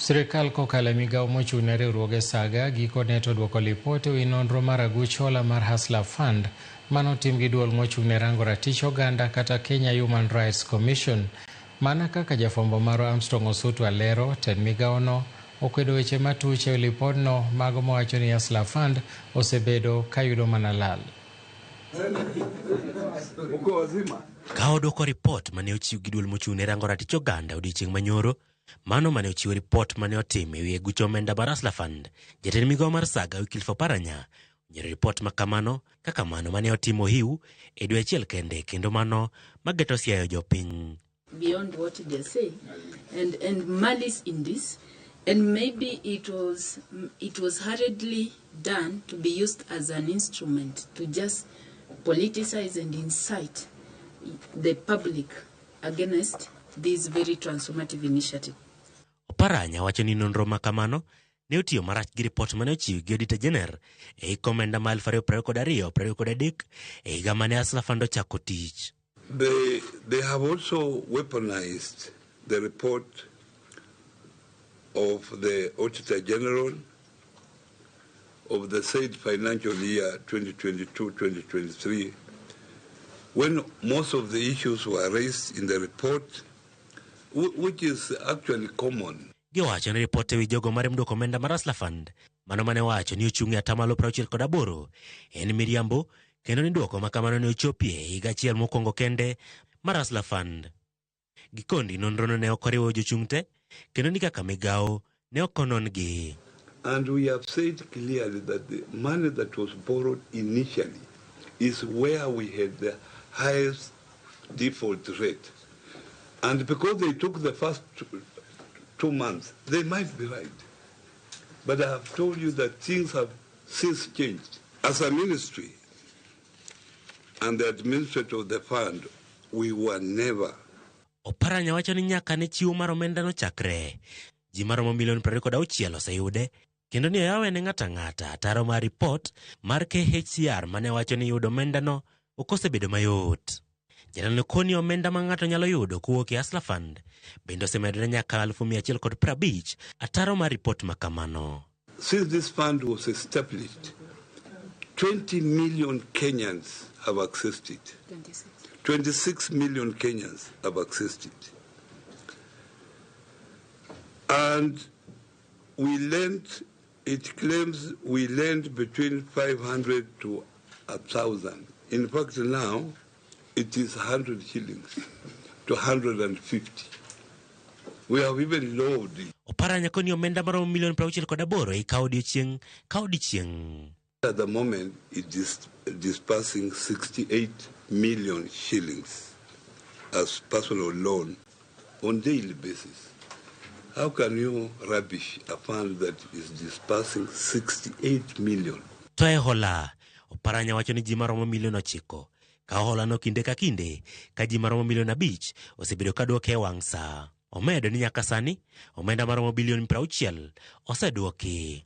Sirikal kokalo e migawo mochung' ne riwruoge Saga gikone to duoko lipot e wi nonro mar aguch hola mar Hustler Fund manotim gi duol mochung' ne rango ratich oganda kata Kenya Human Rights Commission. Mana kaka jafwambo marwa Armstrong Osutwa lero, tend migawono okwedo weche matuch e lipodno mago mawacho ni Hustler Fund osebedo kayudo mana lal. Ka odwoko ripot mane ochiw gi duol mochung' ne rango ratich oganda odiechieng' manyoro, mano mane ochiwo ripot mane otim e wi aguch omenda mar Hustler Fund, jatend migawo mar Saga Wycliffe Oparanya onyiero ripot ma kamano kaka mano mane otimo Hiu e dwe achiel kende kendo mano mageto siayo jopiny. Beyond what they say and malice in this, and maybe it was hurriedly done to be used as an instrument to just politicize and incite the public against this very transformative initiative. Oparanya wacho ni nonro ma kamano ne otiyo marach gi ripot mane ochiw gi Auditor General e hik omenda ma 2022-23 e higa mane Hustler Fund ochako tich. They have also weaponized the report of the Auditor General of the said financial year 2022-2023, when most of the issues were raised in the report, which is actually common. Giwacho ni ripot e wi jogo marem duoko omenda mar Hustler Fund mano mane wacho ni ochung' e atamalo 68 en miriambo kendo ni duoko ma kamano ne ochopie e higa achiel mokwongo kende mar Hustler Fund. Gikondi nonrono ne ok oriwo jochung' te kendo ni kaka migawo ne ok onon-gi. And we have said clearly that the money that was borrowed initially is where we had the highest default rate. And because they took the first 2 months, they might be right. But I have told you that things have since changed. As a ministry and the administrator of the fund, we were never Oparanya wacho ni nyaka ne chiwo mar omenda no chakre ji maromo milion 26 oseyude kendo ni oyawe ne ng'ato ang'ata ataro mar ripot mar KHCR mane wacho ni yudo omendano ok osebedo mayot. Jatelo koni omenda ma ng'ato nyalo yudo kowuok e Hustler Fund bende osemedore nyaka 150,000 ataro mar ripot ma kamano. Since this fund was established, 20 million Kenyans have accessed it. 26. 26 million Kenyans have accessed it. And we lent, it claims we lent between 500 to 1,000. In fact, now it is 100 shillings to 150. We have even lowered it. Oparanya koni omenda maromo milion 68 ikawo odiechieng' ka odiechieng'. At the moment, it is disbursing 68 million shillings as personal loan on daily basis. How can you rubbish a fund that is disbursing 68 million? To e hola, Oparanya wacho ni ji maromo milion 9 kawo holano kinde ka kinde ka ji maromo milion 5 osebedo ka duoke e wang' sa. Omedo ni nyaka sani omenda maromo bilion 60 oseduoki.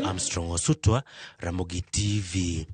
Armstrong Osutwa, Ramogi TV.